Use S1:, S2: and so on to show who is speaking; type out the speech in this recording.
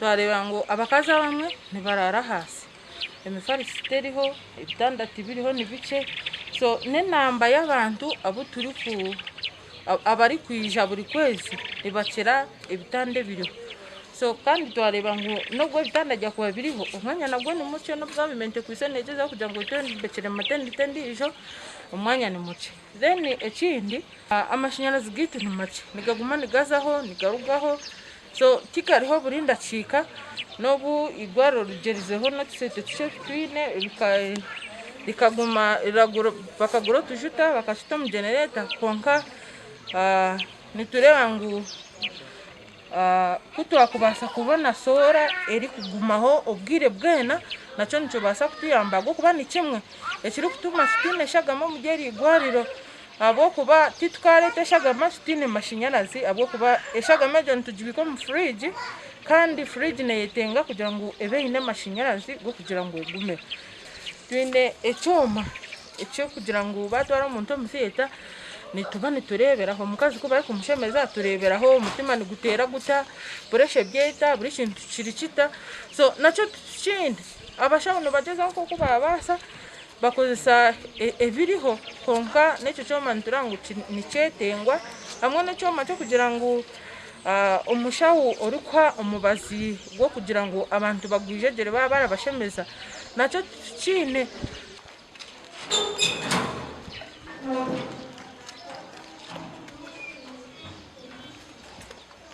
S1: Twareeba ngu abakazi abamwe nibaraara ahansi, emifariso teriho, ebitanda tibiriho nibikye so n'enamba y'abantu abu turiku abarikwija buri kwezi nibakira ebitanda ebiriho. So kandi twareeba ngu n'obu ebitanda byakuba biriho omwanya nagwo ni mukye n'obu gavumenti ekwaitse neegyezaho kugira ngu etwombekere maternity endiijo omwanya ni mukye. Then ekindi amashanyarazi gaitu ni makye nigaguma nigazaho nigarugaho so tigariho buri ndakiika n'obu eirwariro rigyerizeho n'otusente tukye otu twine rikaguma bakagura otujuta bakatuta omu genereeta kwonka nitureeba ngu Ku twakubaasa kubona soora erikugumaho obwire bwena, nakyo nikibaasa kutuyamba ahabw'okuba ni kimwe ekirikutuma tutaine eshagama omuri eri irwariro ahabw'okuba titukareeta eshagama tutaine mashanyarazi ahabw'okuba eshagama egyo nitugibiika omu furiigi kandi furiigi neyetenga kugira ngu ebe eine amashanyarazi g'okugira ngu egumeho. Twine ekyoma eky'okugira ngu baatwara omuntu omu theatre nituba nitureeberaho omukazi ku barikumushemeza tureeberaho omutima niguteera guta, puresha ebyeta, buri kintu kiri kita so nakyo titukindi. Abashaho nibagyezaho nk'oku baabaasa bakozesa ebiriho kwonka n'ekyo kyoma nitureeba ngu nikyetengwa hamwe n'ekyoma ky'okugira ngu omushaho orikuha omubazi gw'okugira ngu abantu bagwijegyere baaba barabashemeza nakyo titukiine.